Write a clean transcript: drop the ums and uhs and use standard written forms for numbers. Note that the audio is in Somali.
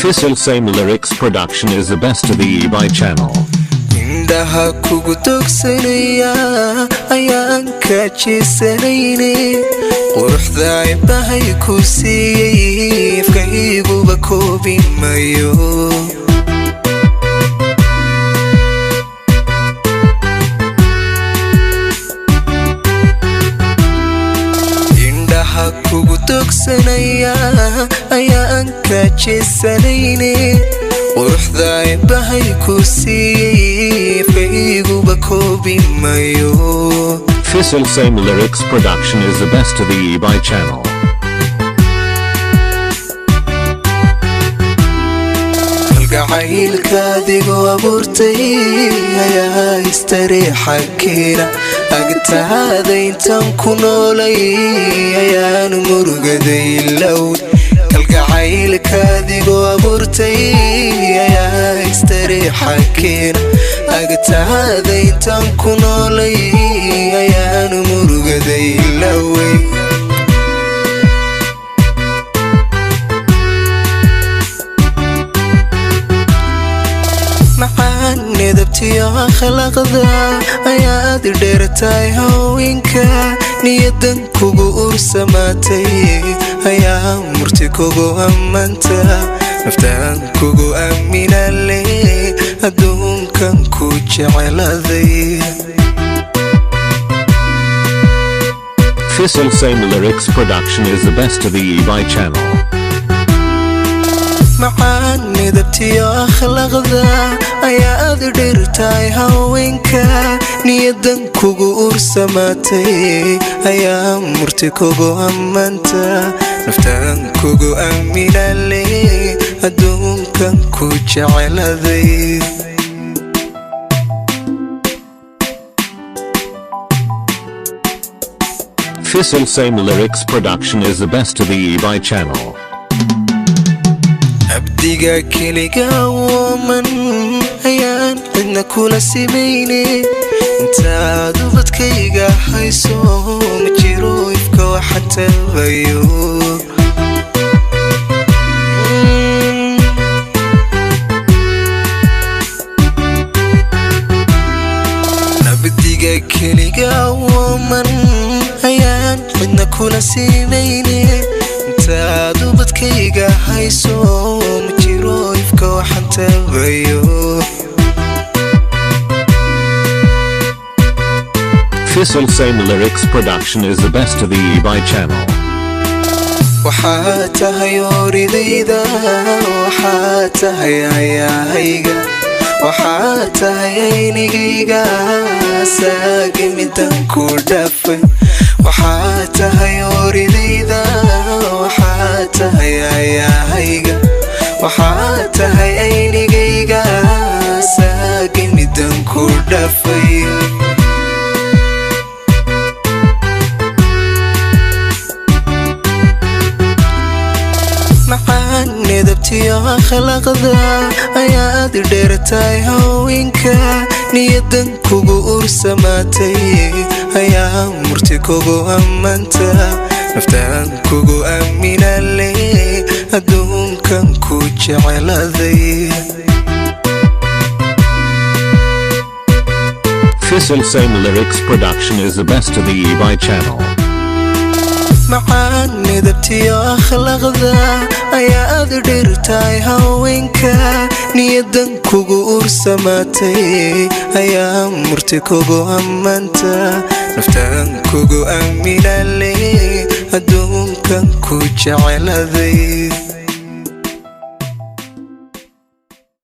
Fissile Same Lyrics Production is the best of the eBay channel. Indhaha kugu dogsanaya ayaan ka jeesanayne, quruxda ibahay ku siiyey afkayguba koobi mayo. Indhaha kugu dogsanaya ayaan ka jeesanayne, quruxda ibahay ku siiyey afkayguba koobi mayo. Fissile Same Lyrics Production is the best of the eBay channel. Kalgacaylka adigu abuurtay ayaa istariixa keena, agtaada intaan ku noolay ayaan murugaday low. Kalgacaylka adigu abuurtay ayaa istariixa keena, agtaada intaan ku noolay ayaan murugaday lowey. Macaan nedabtiyo akhlaaqda ayaad dheertahay haweenka, niyadan kugu ursamaatay ayaa murti kugu ammanta, naftaan kugu aaminale, adduunkan ku jeceladay. Fissile Same Lyrics Production is the best of the eBay channel. Macaan midabtiyo akhlaaqda ayaad dhirtahay haweenka, niyadan kugu ursamaatay ayaa murti kugu ammanta, naftaan kugu aaminale, adduunkan ku jeceladay. Fissile Same Lyrics Production is the best of the eBay channel. Abdiga keliga woman ayaan cidna kula simayne, intaad ubadkayga hayso ma jiro ifka waxa tabayo. Abdiga keliga woman ayaan cidna kula simayne, intaad ubadkayga hayso ma jiro ifka waxaan tabayo. Fissile Same Lyrics Production is the best of the eBay channel. Waxaa tahay oridayda, waxaa tahay ayaahayga, waxaa tahay aynigayga saagi midan ku dhafay. Waxaa tahay oridayda, waxaa tahay ayaahayga, waxaa tahay aynigayga saagi midan ku dhafay. Macaan nedabtiyo akhlaaqda ayaad dheertahay haweenka, niyadan kugu ursamaatay ayaa murti kugu ammanta, naftaan kugu aaminale, adduunkan ku jeceladay. Fissile Same Lyrics Production is the best of the eBay channel. Macaan midabtiyo akhlaaqda ayaad dhirtahay haweenka, niyadan kugu ursamaatay ayaa murti kugu ammanta, naftaan kugu aaminale, adduunkan ku jeceladay.